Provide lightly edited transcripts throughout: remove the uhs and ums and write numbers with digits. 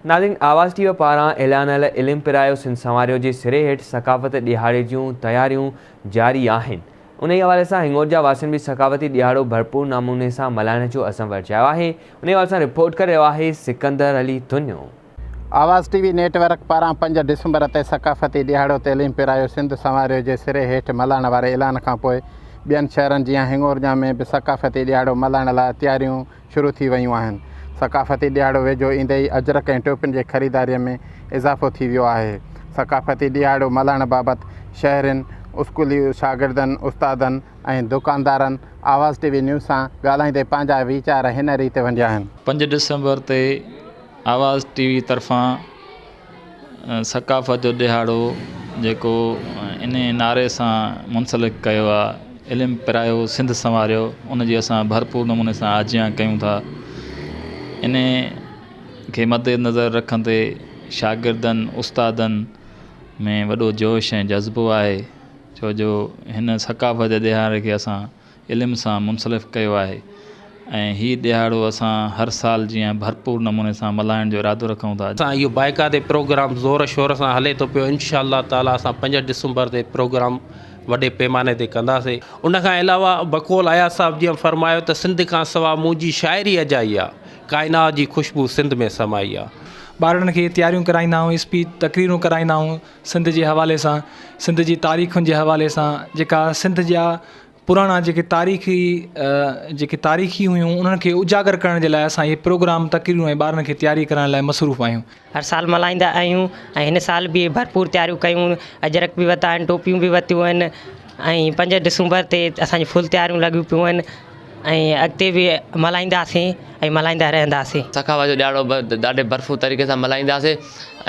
ناظرين آواز ٽي وي پاران اعلانيل علم پرايو سنڌ سنواريو جي سري هيٺ ثقافت ڏهاڙي جون تياريون جاري آهن. انهي حوالي سان هنڱورجا واسين به ثقافتي ڏهاڙو ڀرپور نموني سان ملهائڻ جو عزم ورجايو آهي. انهي حوالي سان رپورٽ ڪري رهيو آهي Sikandar Ali Tunio. Awaz T V network پاران پنج ڊسمبر تي ثقافتي ڏهاڙو تعليم پرايو سنڌ سنواريو جي سري هيٺ ملهائڻ واري اعلان کانپوء ٻين شهرن جيان هنڱورجا ۾ به ثقافتي ڏهاڙو ملهائڻ لاء تياريون شروع ٿي ويون آهن. ثقافتي ڏهاڙو ويجهو ايندي ئي اجرڪ ۽ ٽوپين جي خريداريء ۾ اضافو ٿي ويو آهي. ثقافتي ڏهاڙو ملهائڻ بابت شهرين، اسڪولي شاگردن، استادن ۽ دڪاندارن آواز ٽي وي نيوز سان ڳالهائيندي پنهنجا ويچار هن ريت ونڊيا آهن. پنج ڊسمبر تي آواز ٽي وي طرفان ثقافت جو ڏهاڙو جيڪو انهي نعري سان منسلڪ ڪيو آ علم پرايو سنڌ سنواريو ان جي اسان ڀرپور نموني سان آجيان ڪيون ٿا انهي کي مد نظر رکندي شاگردن استادن ۾ وڏو جوش ۽ جذبو آهي ڇو جو هن ثقافت جي ڏهاڙي کي اسان علم سان منسلڪ ڪيو آهي ۽ هي ڏهاڙو اسان هر سال جيان ڀرپور نموني سان ملهائڻ جو ارادو رکون ٿا. اسان اهو بائيڪاتي پروگرام زور شور سان هلي ٿو پيو انشاء الله تعالي اسان پنج ڊسمبر تي پروگرام وڏي پيماني تي ڪنداسين ان کان علاوه بقول اياز صاحب جيئن فرمايو ته سنڌ کان سوا منهنجي شاعري اجائي آ ڪائنات جي خوشبو سنڌ ۾ سمائي آ. ٻارڙن کي تياريون ڪرائيندا آهيون اسپيچ تقريرون ڪرائيندا آهيون سنڌ جي حوالي سان سنڌ جي تاريخن جي حوالي سان جيڪا سنڌ جا پراڻا جيڪي تاريخي جيڪي تاريخي هيون انهن کي اجاگر ڪرڻ جي لاء اسان اهي پروگرام تقريرون ۽ ٻارن کي تياري ڪرائڻ لاء مصروف آهيون. هر سال ملهائيندا آهيون ۽ هن سال به ڀرپور تياريون ڪيون اجرڪ به ورتا آهن ٽوپيون به ورتيون آهن ۽ پنج ڊسمبر تي اسان جون فل تياريون لڳيون پيون آهن ۽ اڳتي به ملهائينداسين ۽ ملهائيندا رهنداسين. سخاوت جو ڏهاڙو به ڏاڍي ڀرپور طريقي سان ملهائينداسين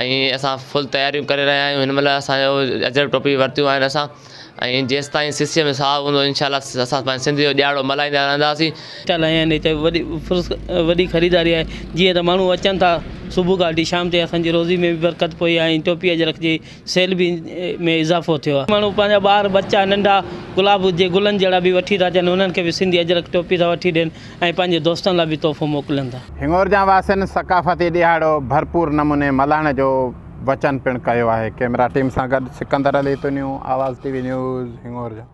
۽ اسان فل تياريون ڪري رهيا آهيون هن مهل اسان جو اجرڪ ٽوپي ورتيون آهن اسان ۽ جيستائين سسيء ۾ ساهه هوندو انشاء الله اسان پنهنجي سنڌ جو ڏهاڙو ملهائيندا رهنداسين. ٿيل آهن هتي وڏي وڏي خريداري آهي جيئن ته ماڻهو اچن ٿا صبح کان وٺي شام تائين اسان جي روزي ۾ به برڪت پئي آهي ۽ ٽوپي اجرڪ جي سيل به ۾ اضافو ٿيو آهي. ماڻهو پنهنجا ٻار ٻچا ننڍا گلاب جي گلن جهڙا به وٺي ٿا اچن انهن کي به سنڌي اجرڪ ٽوپي ٿا وٺي ڏين ۽ پنهنجي دوستن لاء به تحفو موڪلين ٿا. هڱورجان واسين ثقافتي ڏهاڙو ڀرپور نموني ملهائڻ جو وچن پڻ ڪيو آهي. ڪئميرا ٽيم سان گڏ Sikandar Ali Tunio, Awaz T V news, Hingorja.